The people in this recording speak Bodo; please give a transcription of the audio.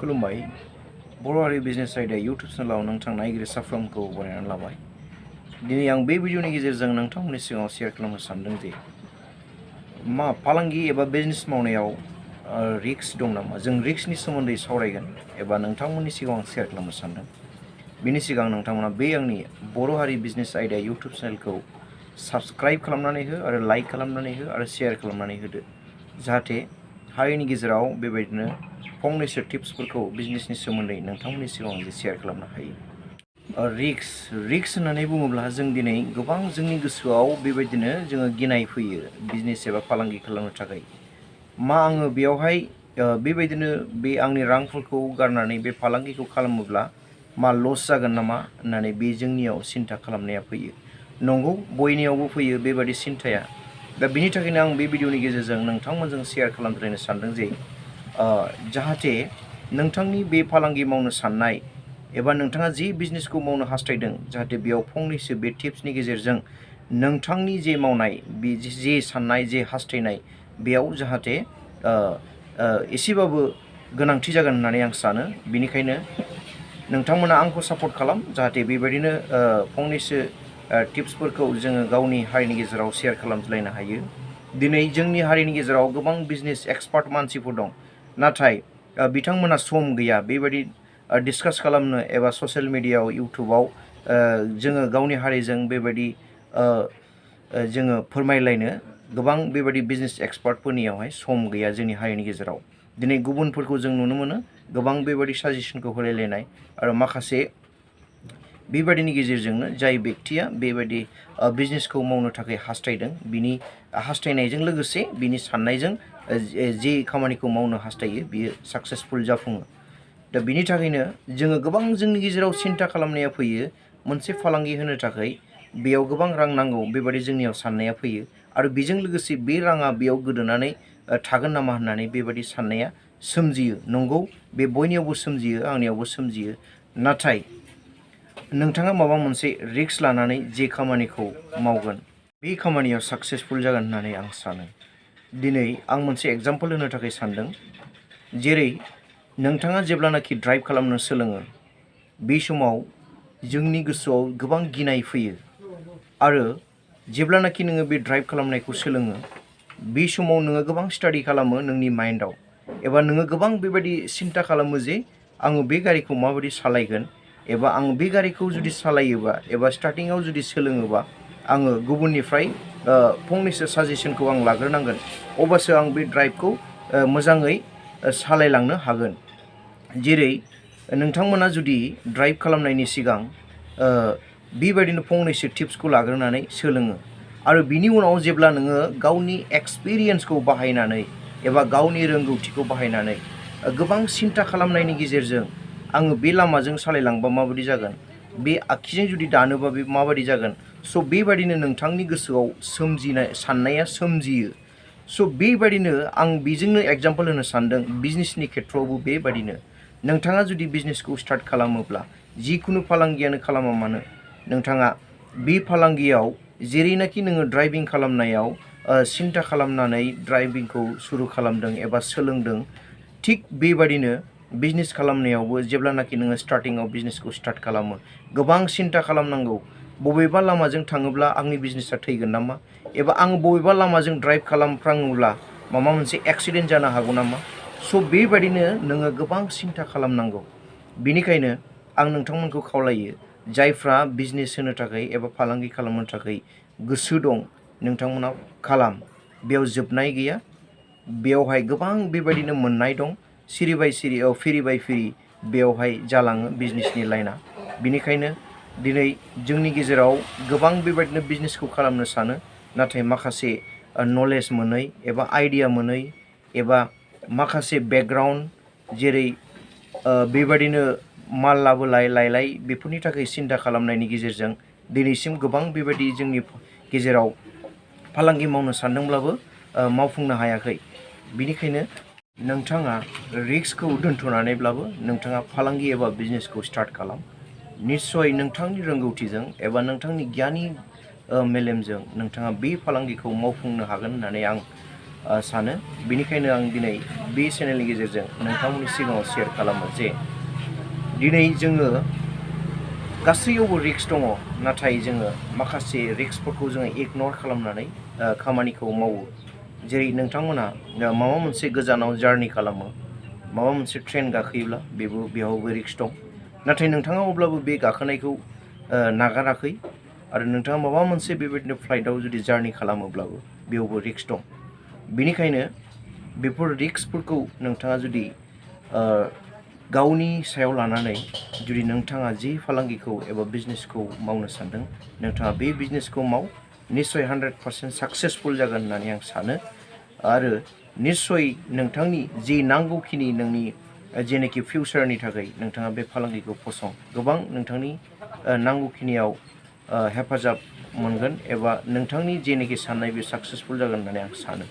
खुलुमबाय बर' हारि बिजनेस आयदा इउट्यूब चेनेलाव नोंथां नायगिरि साफ्रोमखौ बरायनानै लाबाय। दिनै आं बे भिडिअनि गेजेरजों नोंथांमोननि सिगाङाव शेयार खालामनो सानदों जे फालांगि एबा बिजनेस मावनायाव रिस्क दं नामा। जों रिस्कनि सोमोन्दै सावरायगोन एबा नोंथांमोननि सिगाङाव आं शेयार खालामनो सानदों। बिनि सिगां नोंथांमोना बे आंनि बर' हारि बिजनेस आयदा इउट्यूब चेनेलखौ साबस्क्राइब खालामनानै हो आरो लाइक खालामनानै हो आरो शेयार खालामनानै होदो, जाहाथे हारिनि गेजेराव बेबायदिनो फंनैसो टिप्सफोरखौ बिजनेसनि सोमोन्दै नोंथांमोननि सिगाङाव शेयार खालामनो हायो। रिस्क होननानै बुङोब्ला जों दिनै गोबां जोंनि गोसोआव बेबायदिनो जोङो गिनाय फैयो बिजनेस एबा फालांगि खालामनो थाखाय। आङो बेयावहाय बेबायदिनो बे आंनि रांफोरखौ गारनानै बे फालांगिखौ खालामोब्ला लस जागोन नामा होननानै बे जोंनियाव सिन्था खालामनाया फैयो। नंगौ, बयनियावबो फैयो बेबायदि सिन्थाया। दा बिनि थाखायनो आं बे भिडिअनि गेजेरजों नोंथांमोनजों शेयार खालामद्रायनो सानदों जे जाहाथे नोंथांनि बे फालांगि मावनो साननाय एबा नोंथाङा जे बिजनेसखौ मावनो हास्थायदों, जाहाथे बेयाव फंनैसो बे टिप्सनि गेजेरजों नोंथांनि जे मावनाय बे जे साननाय जे हास्थायनाय बेयाव जाहाथे एसेबाबो गोनांथि जागोन होननानै आं सानो। बेनिखायनो नोंथांमोना आंखौ सापर्ट खालाम, जाहाथे बेबायदिनो फंनैसो टिप्सफोरखौ जोङो गावनि हारिनि गेजेराव शेयार खालामज्लायनो हायो। दिनै जोंनि हारिनि गेजेराव गोबां बिजनेस एक्सपार्ट मानसिफोर दं, नाथाय बिथांमोना सम गैया बेबायदि डिसकास खालामनो एबा ससियेल मिडियायाव इउटुबाव जोङो गावनि हारिजों बेबायदि जोङो फोरमायलायनो गोबां बेबायदि बिजनेस एक्सपार्टफोरनियावहाय सम गैया जोंनि हारिनि गेजेराव। दिनै गुबुनफोरखौ जों नुनो मोनो गोबां बेबायदि साजेसनखौ होलायलायनाय आरो माखासे बेबायदिनि गेजेरजोंनो जाय बेक्तिया बेबायदि बिजनेसखौ मावनो थाखाय हास्थायदों, बिनि हास्थायनायजों लोगोसे बिनि साननायजों जे खामानिखौ मावनो हास्थायो बियो साक्सेसफुल जाफुङो। दा बिनि थाखायनो जोङो गोबां जोंनि गेजेराव सिन्था खालामनाया फैयो। मोनसे फालांगि होनो थाखाय बेयाव गोबां रां नांगौ बेबायदि जोंनियाव साननाया फैयो आरो बेजों लोगोसे बे राङा बेयाव गोदोनानै थागोन नामा होननानै बेबायदि साननाया सोमजियो। नंगौ, बे बयनियावबो सोमजियो, आंनियावबो सोमजियो। नाथाय नोंथाङा माबा मोनसे रिस्क लानानै जे खामानिखौ मावगोन बे खामानियाव साक्सेसफुल जागोन होननानै आं सानो। दिनै आं मोनसे एग्जाम्पल होनो थाखाय सानदों। जेरै नोंथाङा जेब्लानाखि ड्राइभ खालामनो सोलोङो, बे समाव जोंनि गोसोआव गोबां गिनाय फैयो आरो जेब्लानाखि नोङो बे ड्राइभ खालामनायखौ सोलोङो, बे समाव नोङो गोबां स्टाडि खालामो नोंनि माइन्डआव, एबा नोङो गोबां बेबायदि सिन्था खालामो जे आङो बे गारिखौ माबायदि सालायगोन, एबा आं बे गारिखौ जुदि सालायोबा एबा स्टार्टिङाव जुदि सोलोङोबा आङो गुबुननिफ्राय फंनैसो साजेसनखौ आं लाग्रोनांगोन, अब्लासो आं बे ड्राइभखौ मोजाङै सालायलांनो हागोन। जेरै नोंथांमोना जुदि ड्राइभ खालामनायनि सिगां बेबायदिनो फंनैसो टिप्सखौ लाग्रोनानै सोलोङो आरो बिनि उनाव जेब्ला नोङो गावनि एक्सपिरियेन्सखौ बाहायनानै एबा गावनि रोंगौथिखौ बाहायनानै गोबां सिन्था खालामनायनि गेजेरजों आङो बे लामाजों सालायलांबा माबायदि जागोन, बे आगखिजों जुदि दानोबा बे माबायदि जागोन, बेबायदिनो नोंथांनि गोसोआव साननाया सोमजियो। बेबायदिनो आं बेजोंनो एग्जाम्पल होनो सानदों बिजनेसनि खेथ्रआवबो बेबायदिनो। नोंथाङा जुदि बिजनेसखौ स्टार्ट खालामोब्ला, जिखुनु फालांगियानो खालामा मानो, नोंथाङा बे फालांगियाव जेरैनाखि नोङो ड्राइभिं खालामनायाव सिन्था खालामनानै ड्राइभिंखौ सुरु खालामदों एबा सोलोंदों, थिग बेबायदिनो बिजनेस खालामनायावबो जेब्लानाखि नोङो स्टार्टिङाव बिजनेसखौ स्टार्ट खालामो, गोबां सिन्था खालामनांगौ। बबेबा लामाजों थाङोब्ला आंनि बिजनेसा थैगोन नामा, एबा आं बबेबा लामाजों ड्राइभ खालामफ्राङोब्ला माबा मोनसे एक्सिडेन्ट जानो हागौ नामा। बेबायदिनो नोङो गोबां सिन्था खालामनांगौ। बेनिखायनो आं नोंथांमोनखौ खावलायो, जायफ्रा बिजनेस होनो थाखाय एबा फालांगि खालामनो थाखाय गोसो दं, नोंथांमोना खालाम, बेयाव जोबनाय गैया। बेयावहाय गोबां बेबायदिनो मोननाय दं, सिरि बाय सिरि फिरि बाय फिरि बेयावहाय जालाङो बिजनेसनि लाइना। बेनिखायनो दिनै जोंनि गेजेराव गोबां बेबायदिनो बिजनेसखौ खालामनो सानो, नाथाय माखासे नलेज मोनै एबा आइडिया मोनै एबा माखासे बेकग्राउन्ड, जेरै बेबायदिनो माल लाबोलाय लायलाय, बेफोरनि थाखाय सिन्था खालामनायनि गेजेरजों दिनैसिम गोबां बेबायदि जोंनि गेजेराव फालांगि मावनो सानदोंब्लाबो मावफुंनो हायाखै। बेनिखायनो नोंथाङा रिस्कखौ दोन्थ'नानैब्लाबो नोंथाङा फालांगि एबा बिजनेसखौ स्टार्ट खालाम। निस्सय नोंथांनि रोंगौथिजों एबा नोंथांनि गियाननि मेलेमजों नोंथाङा बे फालांगिखौ मावफुंनो हागोन होननानै आं सानो। बेनिखायनो आं दिनै बे चेनेलनि गेजेरजों नोंथांमोननि सिगाङाव शेयार खालामो जे दिनै जोङो गासैयावबो रिस्क दङ, नाथाय जोङो माखासे रिस्कफोरखौ जोङो इगनर खालामनानै खामानिखौ मावो। जेरै नोंथांमोना माबा मोनसे गोजानाव जार्नि खालामो, माबा मोनसे ट्रेन गाखोयोब्ला बेयावबो रिस्क दं, नाथाय नोंथाङा अब्लाबो बे गाखोनायखौ नागाराखै आरो नोंथाङा माबा मोनसे बेबायदिनो फ्लाइटआव जुदि जार्नि खालामोब्लाबो बेयावबो रिस्क दं। बेनिखायनो बेफोर रिस्कफोरखौ नोंथाङा जुदि गावनि सायाव लानानै जुदि नोंथाङा जि फालांगिखौ एबा बिजनेसखौ मावनो सानदों, नोंथाङा बे बिजनेसखौ माव, निस्सय 100% साक्सेसफुल जागोन होननानै आं सानो। आरो निस्सय नोंथांनि जि नांगौखिनि नोंनि जेनोखि फिउचारनि थाखाय नोंथाङा बे फालांगिखौ फसं, गोबां नोंथांनि नांगौखिनियाव हेफाजाब मोनगोन एबा नोंथांनि जेनोखि साननाय बे साक्सेसफुल जागोन होननानै आं सानो।